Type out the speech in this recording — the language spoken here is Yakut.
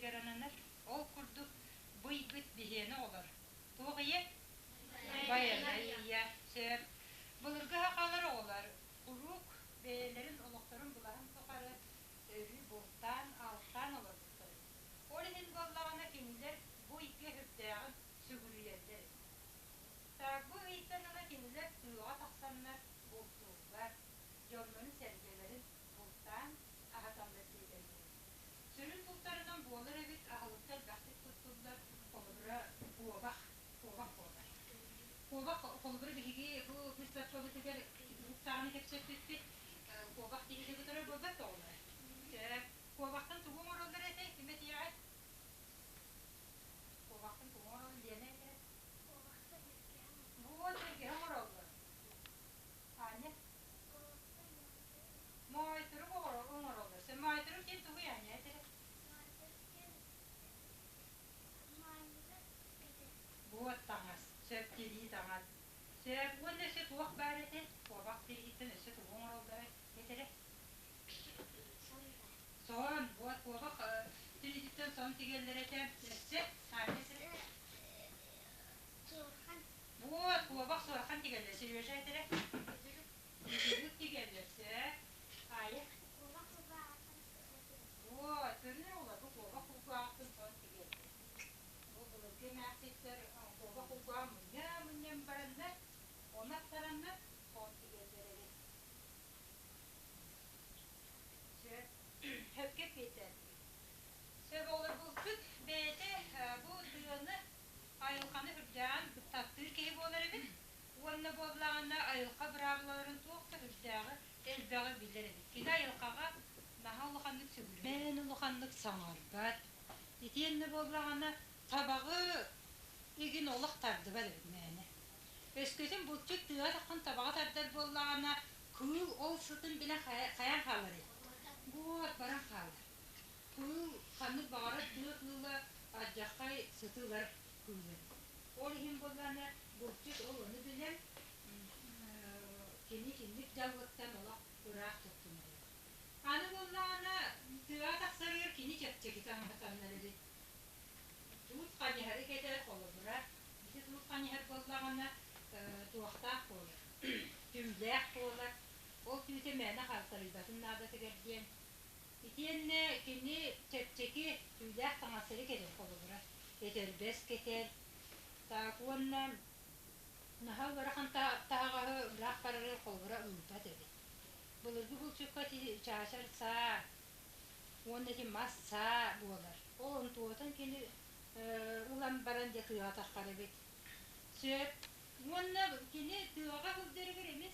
күммүтүгэр ананар. Ол курдук бу ыйбыт биһиэнэ оҕолор. Туох ийэ? Байанай ыйа. Сөп. Былыргы сахалар оҕолор куруук бэйэлэрин олохторун былаһын тухары өрүү бултаан, алтаан олорбуттар эбит. Ол иһин буоллаҕына кинилэр бу ыйга сүрдээҕин сүгүрүйэллэр эбит. Бу ыйтан ыла кинилэр тыаҕа тахсаннар бултууллар, дьоннорун-сэргэлэрин бултаан аһаталлар диэтэллэр. Сүрүн бултарынан буолар эбит, аһылыкка элбэхтик туттуллар, холобура, куобах, куобах буолар. Куобах, холобура, биһиги бу выставкабытыгар уһуктааҕыны кэпсэппиппит, куобах тиһиги кытары буолбат оҕолор. Куобахтан тугу оҥороллор этэй, ким этиэҕэй? Куобахтан тугу оҥороллор Лена этэ? Вот эргэһэ оҥороллор. Аня? Моойторук оҥороллор. Сен моойторук диэн тугуй Аня этэрэ? Буот таҥас, сөп тирии таҥас. Сөп уонна өссө туох баар этэ? Куобах тириититтэн өссө тугу оҥороллоро этэрэ? Сон, буот куобах тириититтэн сон тигэллэр этэ. Өссө Аня этэрэ? Суорхан. Вот, куобах суорхан тигэллэр. Сережа этэрэ? Үтүлүк тигэллэр, сөп. Аайа? Куобах кулгааҕыттан Вот, көрүнэр оҕолор бу куобах кулгааҕыттан сон тигэллэр. Бу былыргы эмээхситтэр куобах кулгааҕын мунньа-мунньан бараннар, ону аттараннар сон тигэллэр эбит. Сөп. Сөпкө эппиэттээтигит. Сөп оҕолор булчут бэйэтэ бу тыаны айылҕаны үрдээн таптыыр киһи буолар эбит уонна буоллаҕына айылҕа быраабылаларын туох да үрдээҕи элбэҕи билэр эбит. Кини айылҕаҕа наһаа улаханнык сөбүлээн улаханнык саҥарбат. Итиэннэ буоллаҕына табаҕы игин олох тардыбат эбит мээнэ. Өскөтүн булчут тыаҕа таххан табаҕы тардар буоллаҕына кыыл ол сытын билэн хайаан хааларый? Вот баран хаалар. Кыыл ханнык баҕарар тыа кыыла алдьархай сыты ылар кыыл эбит. Ол иһин буоллаҕына булчут ол ону билэн кини итинник дьаллыктан олох ыраах туттунар эбит. Аны буоллаҕына тыаҕа тахсарыгар кини чэпчэки таҥаһы таҥнар эбит. Туут ханньаһары кэтэр холобура ити туут ханньаһар буоллаҕына туохтаах буолар, түүлээх буолар. Ол түүтэ мээнэ халтарыйбатын наадатыгар диэн Итиэннэ кини чэпчэки түүлээх таҥастары кэтэр холобура, этэрбэс кэтэр, так уонна наһаа ыарахан таһаҕаһы ыраах барары холобура ыыппат эбит. Былыргы булчукка ити чаачар саа уонна ити мас саа буолар. Ол онтуотун кини ылан баран дьэ тыаҕа таххар эбит. Сөп. Уонна кини тыаҕа сылдьарыгар эмиэ